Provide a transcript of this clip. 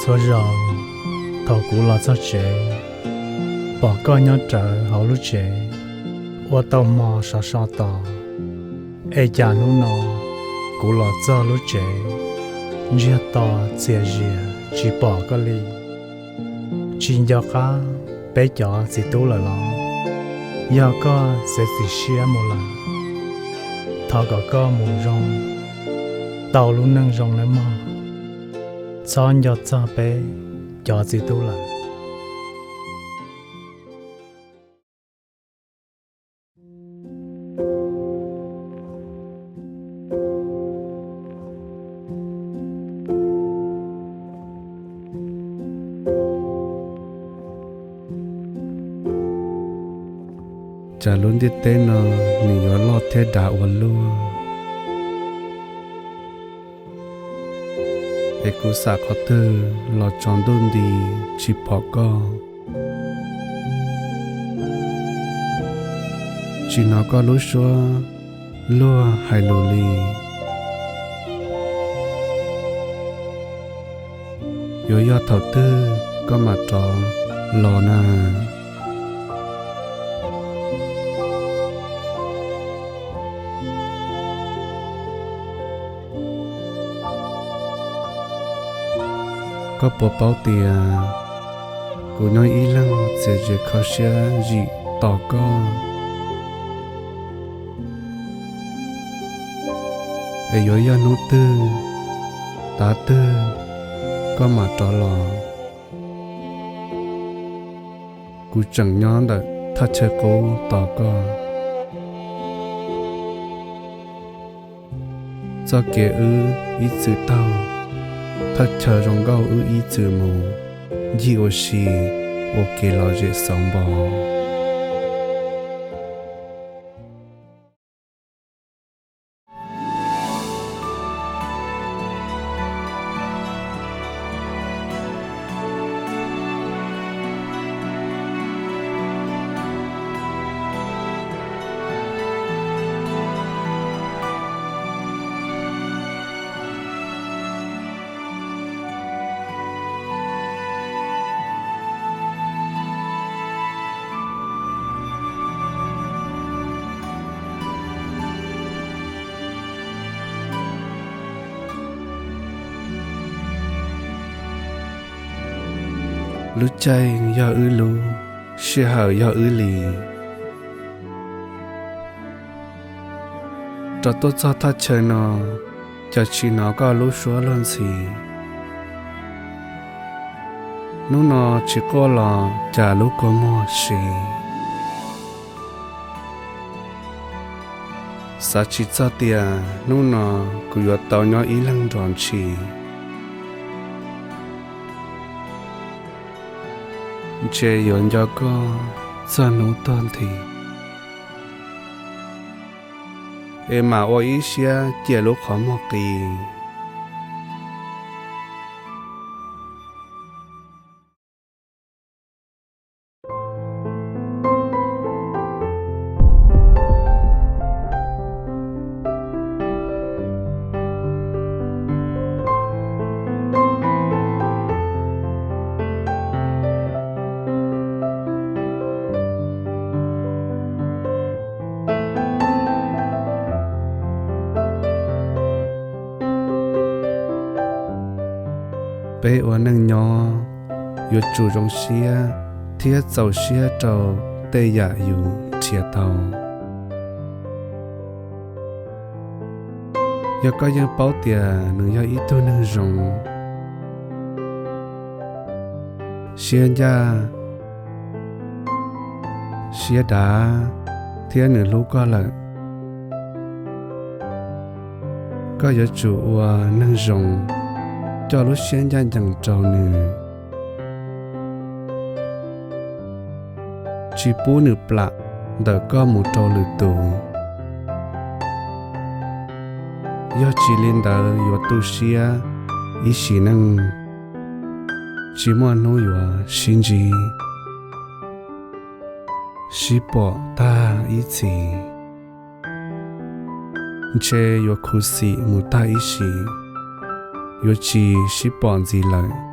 Txhua zaus thaum kuv los txog tsev, pom koj nyob rawv hauv lub tsev, ua tau hmo sov so tos, es cas hnub no kuv los txog lub tsev, ntsiag to txias zias tsis pom koj li. Tsis nco qab peb cov txiv tub lawm los? Yog koj txiav txim siab mus lawm, thov kom koj mus zoo, tau lub neej zoo nawb mog. Txhob nco txog peb cov txiv tub lawm. Cas lub ntiaj teb no nws yuav loj thiab dav ua luaj, es kuv xav qhov twg los tsaus ntuj nti tsis pom koj, tsis hnov koj lub suab luag hais lus li. Yuav yog thaum twg koj mam rov los na? Koj puas paub tias kuv nyob ib leeg txias zias kho siab zim tos koj, es yuav yog hnub twg, tav twg koj mam rov los? Kuv tseem nyob ntawm thaj chaw qub tos koj. Txoj kev wb ib txwm taug, thaj chaw zoo nkauj wb ib txwm mus, ncig ua si ua kev lom zem xauv npo. Lub caij yog wb lub, sij hawm yog wb li. Rov tuaj txog thaj chaw no, cas tsis hnov koj lub suab luag ntxhi. Hnub no tsis quaj los cas lub kua muag si. Xav tsis txog tias hnub no kuv yuav tau nyob ib leeg nrov ntshis. Ntshe yuav nco koj txog hnub tuag nthi, es mam ua ib siab cia lub qhov muag qis. Peb ua neej nyob yuav tsum zoo siab thiab txaus siab rau tej yam yus nrhiav tau. Yog koj yeej paub tias nws yog ib tug neeg zoo, siab ncaj, siab dav thiab nws hlub koj lawm, koj yuav tsum ua neeg zoo, coj lub siab ncaj ncees rau nws, tsis pub nws plam ntawm koj mus rau lwm tus. Yog tsis li ntawd yuav tu siab ib sim neej, tsis muaj hnub yuav sib ntsib, sib pom tag ib txhis. Ntshe yuav khuv xim mus tag ib sim, yuav tsis sib pom ntxiv lawm.